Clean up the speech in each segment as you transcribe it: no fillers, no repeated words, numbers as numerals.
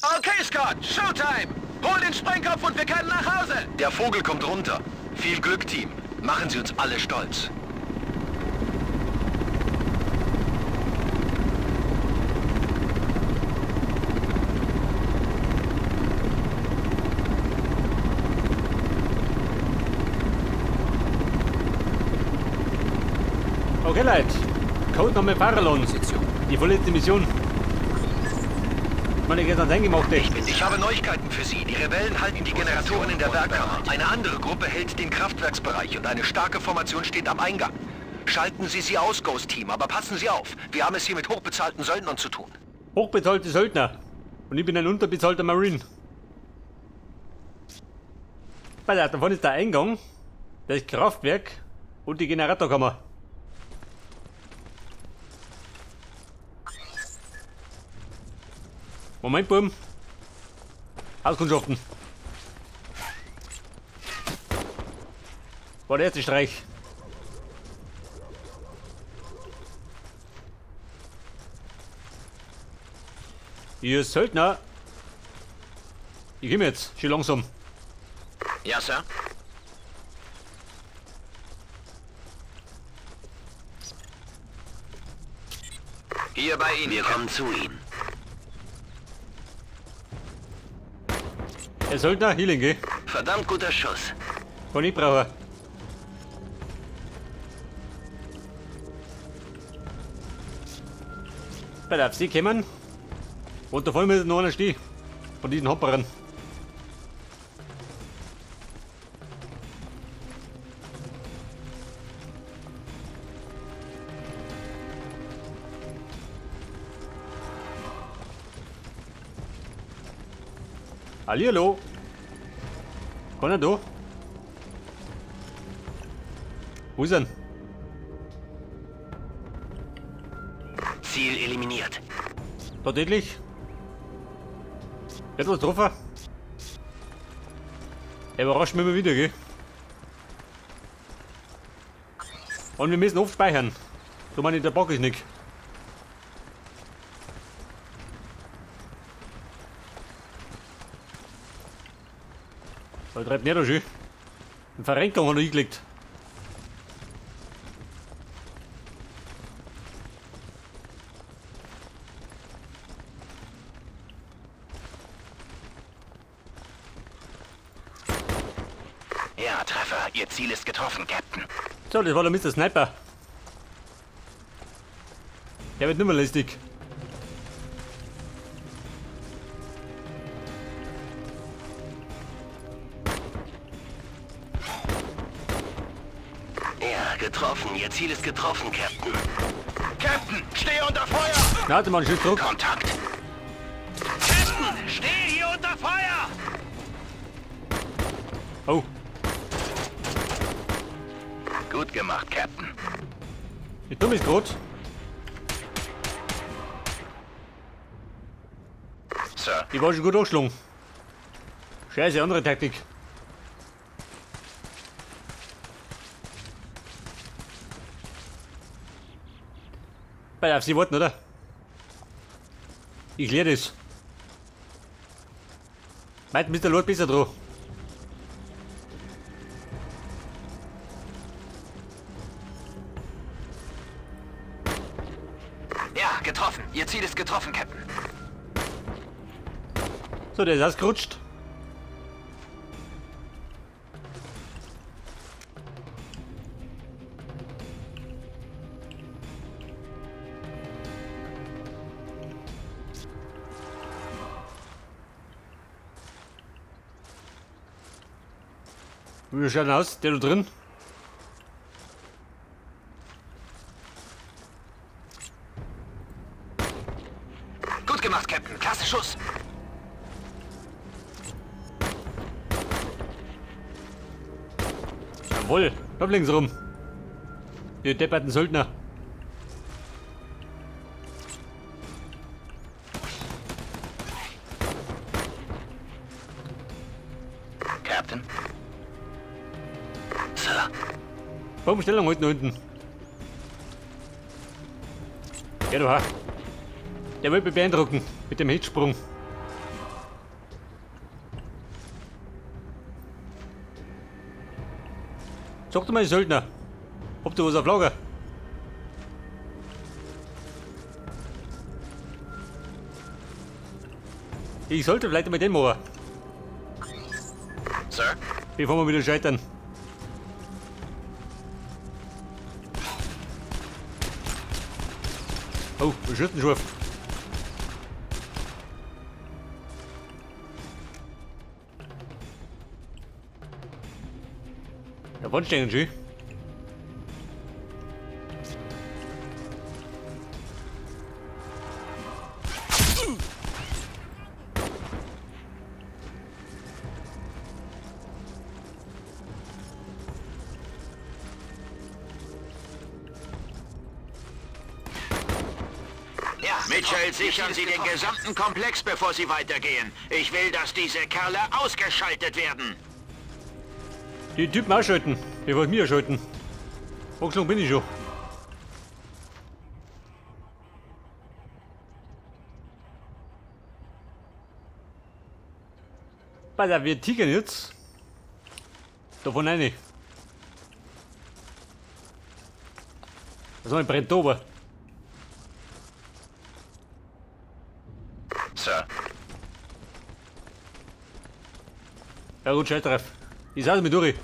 Okay, Scott, Showtime! Hol den Sprengkopf und wir können nach Hause! Der Vogel kommt runter. Viel Glück, Team. Machen Sie uns alle stolz. Okay, Leute. Codename Farallon. Die vorletzte Mission. Ich meine, geht ans Eingemachte. Ich habe Neuigkeiten für Sie. Die Rebellen halten die Generatoren in der Werkkammer. Eine andere Gruppe hält den Kraftwerksbereich und eine starke Formation steht am Eingang. Schalten Sie sie aus, Ghost Team, aber passen Sie auf. Wir haben es hier mit hochbezahlten Söldnern zu tun. Hochbezahlte Söldner. Und ich bin ein unterbezahlter Marine. Pass auf, da vorne ist der Eingang, das Kraftwerk und die Generatorkammer. Moment, Buben. Auskundschaften. War der erste Streich. Ihr Söldner. Ich komm jetzt, schön langsam. Ja, Sir. Hier bei Ihnen. Wir kommen zu Ihnen. Der Söldner, Healing, gell? Verdammt guter Schuss. Kann ich brauchen. Bei der FC kommen. Und da vorne ist noch einer stehen. Von diesen Hopperern. Hallihallo. Kann er da? Wo ist er? Ziel eliminiert. Tatsächlich? Wird was getroffen? Er überrascht mich immer wieder, gell? Und wir müssen oft speichern. So meine ich, der Bock ist nicht. Da treibt nicht so schön. Ein Verrenkung hat er eingelegt. Ja, Treffer. Ihr Ziel ist getroffen, Captain. So, das war der Mr. Sniper. Der wird nimmer lästig. Ja, getroffen. Ihr Ziel ist getroffen, Captain. Captain, stehe unter Feuer! Na, warte mal, einen Schuss zurück. Kontakt. Captain, stehe hier unter Feuer! Oh, Gut gemacht, Captain. ich dumm ist grad. Sir, Ich war schon gut angeschlagen. Scheiße, andere Taktik. Bei auf Sie warten, oder? Ich lehre das. Meint Mr. Lord besser dran. ja, getroffen. Ihr Ziel ist getroffen, Captain. So, der ist ausgerutscht. Wie schaut denn aus? Der da drin? Gut gemacht, Captain. Klasse Schuss. Jawohl, da links rum. Die depperten Söldner. Captain. Sir, Bombenstellung halten unten. Ja, du ha. Der will mich beeindrucken mit dem Hitsprung. Sag doch mal, Söldner. Habt ihr was auf Lager? Ich sollte vielleicht mal den machen. Sir? Bevor wir wieder scheitern. Oh, ein Schützenschurf. Ja, wann stehen Sie? Ja. Mitchell, sichern Sie den gesamten Komplex, bevor Sie weitergehen. Ich will, dass diese Kerle ausgeschaltet werden. Die Typen ausschalten. Die wollen mich ausschalten. Angeschlagen bin ich schon. Pass auf, wir tickern jetzt. Davon eine. Das war ein brennt ober. Sir? Ja gut, scheiß drauf. Ich sag's mir durch.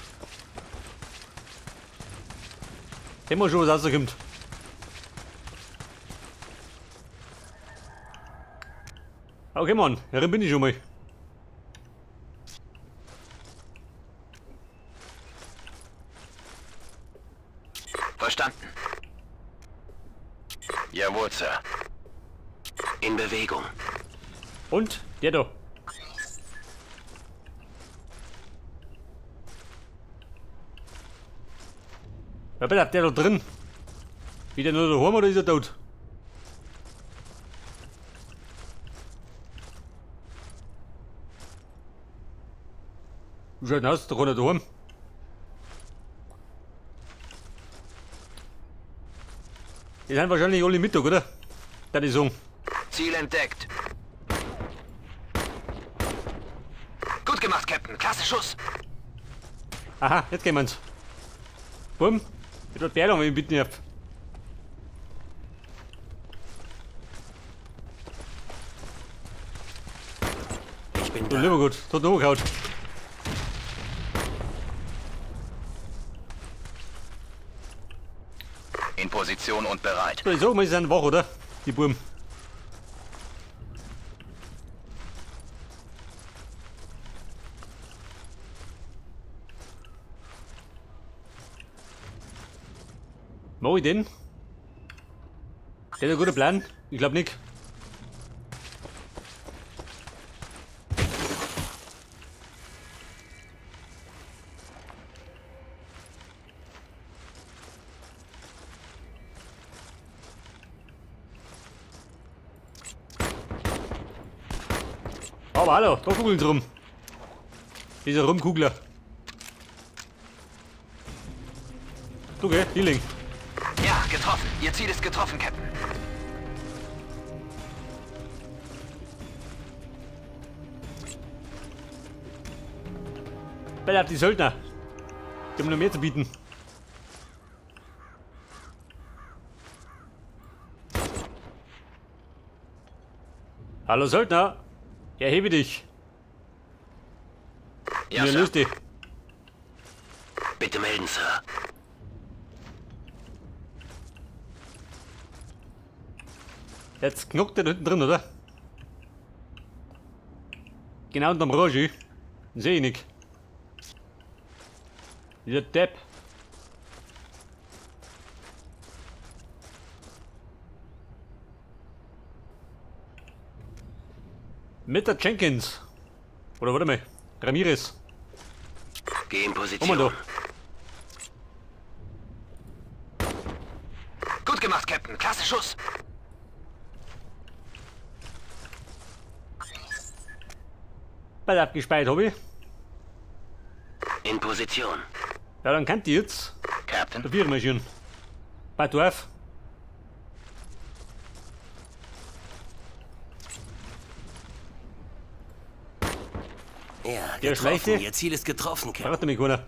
Sehen wir schon, was rauskommt. Okay, Mann, herin bin ich schon mal. Verstanden. Jawohl, Sir. In Bewegung. Und der da. Wer bleibt der da drin? Wieder nur daheim oder ist er tot? Wie schaut denn aus? Da kann er daheim. Die sind wahrscheinlich alle Mittag, oder? Da die sagen. Ziel entdeckt. Gut gemacht, Captain. Klasse Schuss. Aha, jetzt gehen wir's. Bumm. Ich dort Bärlung, wenn ich bitten hab. Ich bin Du da. lieber Gott, tot hochgehauen. In Position und bereit. So, ich sag mal, sie sind wach, oder? Die Buben. Mach ich den? Der ist ein guter Plan? Ich glaub nicht. Aber hallo, da kugeln sie rum. Dieser Rumkugler. Du, gell? Healing. Ja, getroffen. Ihr Ziel ist getroffen, Captain. Bell auf die Söldner. Die haben noch mehr zu bieten. Hallo Söldner. Erhebe dich. Ja, Mir Sir. löst dich. Bitte melden, Sir. Jetzt knockt der da hinten drin, oder? Genau unterm Roger. Den seh ich nicht. Dieser Depp. Mit der Jenkins. Oder warte mal. Ramirez. Geh in Komm mal Position. da. Gut gemacht, Captain. Klasse Schuss. Ball abgespeichert habe ich. In Position. Ja, dann kann die jetzt. Captain. Da wir marschieren. Pass auf. Ja, Der getroffen. Schleichte? Ihr Ziel ist getroffen, Captain. Braucht nämlich keiner.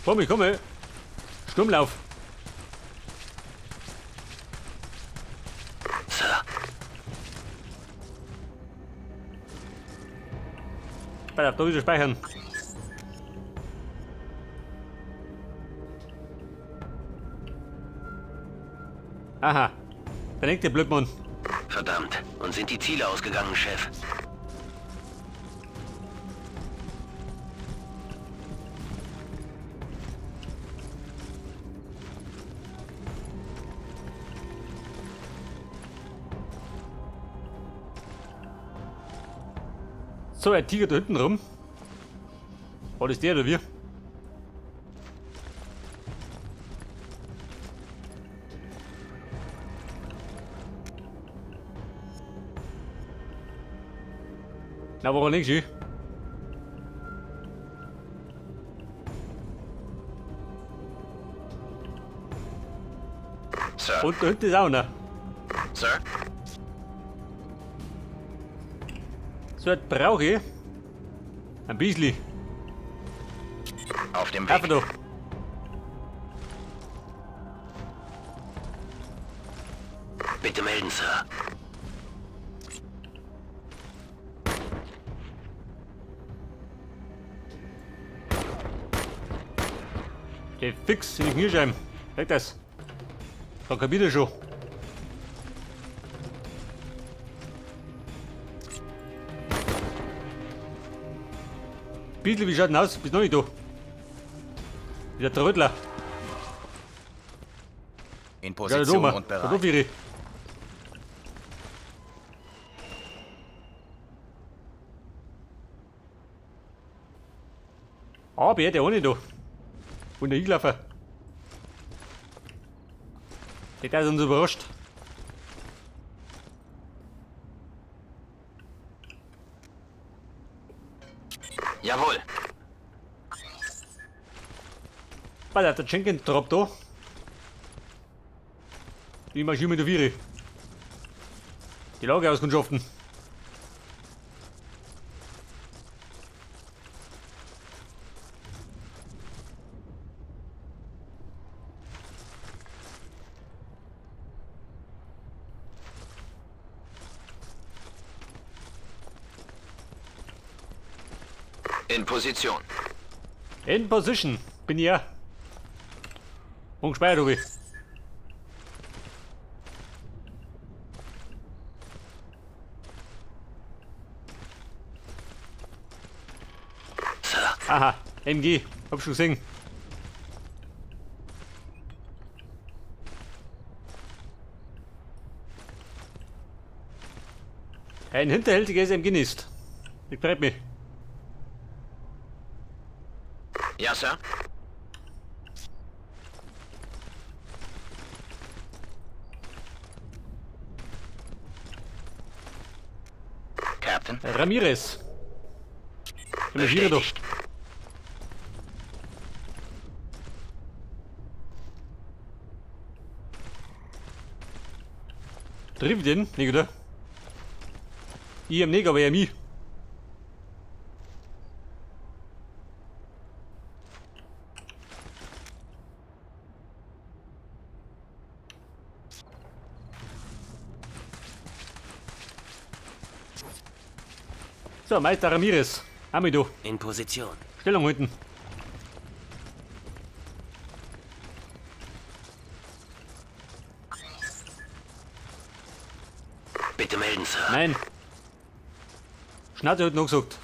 Komm, ich komme. Sturmlauf. Sir. Pass auf, da wieder speichern. Aha. Da liegt der Blödmann. Verdammt. Und sind die Ziele ausgegangen, Chef? So, ein Tiger da hinten rum. War das der oder wir? Na, woran liegst du? Sir. Und da hinten ist auch einer. Sir. So, jetzt brauche ich ein bisschen. Auf dem Einfach Weg. da. Bitte melden, Sir. Der fix in die Kniescheiben. Weg das. Da kapiert er schon. Bisschen, wie schaut denn aus? Bist noch nicht da. Wieder Trödler. In Ja, da Position oben. und Da bereit. wäre. Aber der auch nicht da. Und der hingelaufen. Der ist uns überrascht. Jawohl. Pass auf, der Jenkins droppt da. Die marschieren mit der Viere. Die Lage auskundschaften. In Position. In Position. Bin ich ja. Und gespeichert habe ich. Sir. Aha, MG. Hab schon gesehen. Ein hinterhältiges MG Nest. Ich freut mich. Ja, Sir. Captain. Ramirez. Ich marschiere doch. Bestätigt. Trifft den, nicht oder? Ich am nicht, aber er mich. So, Meister Ramirez. Amido. In Position. Stellung halten. Bitte melden, Sir. Nein. Schnauze hat noch gesagt.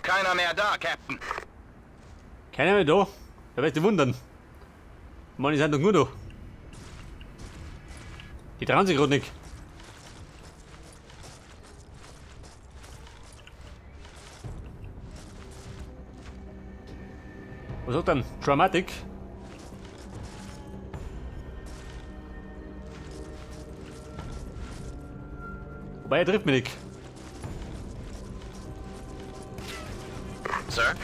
Keiner mehr da, Captain. Keiner mehr da. Da wirst du wundern. Mann, die sind doch nur da. Die trauen sich gerade nicht. Was sagt dann? Dramatic. Wobei er trifft mich nicht. Sir?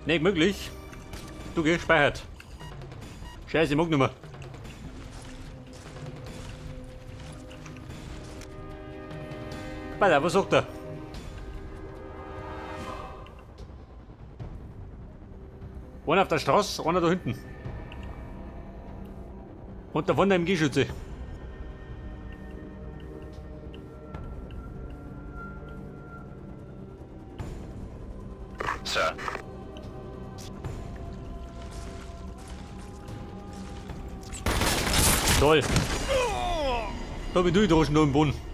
Nicht möglich. Du gespeichert. Scheiße, ich mag nicht mehr. Weiter, was sagt er? Einer auf der Straße, einer da hinten. Und da vorne im Geschütze. Sir. Toll. Da bin du droschen da im Boden.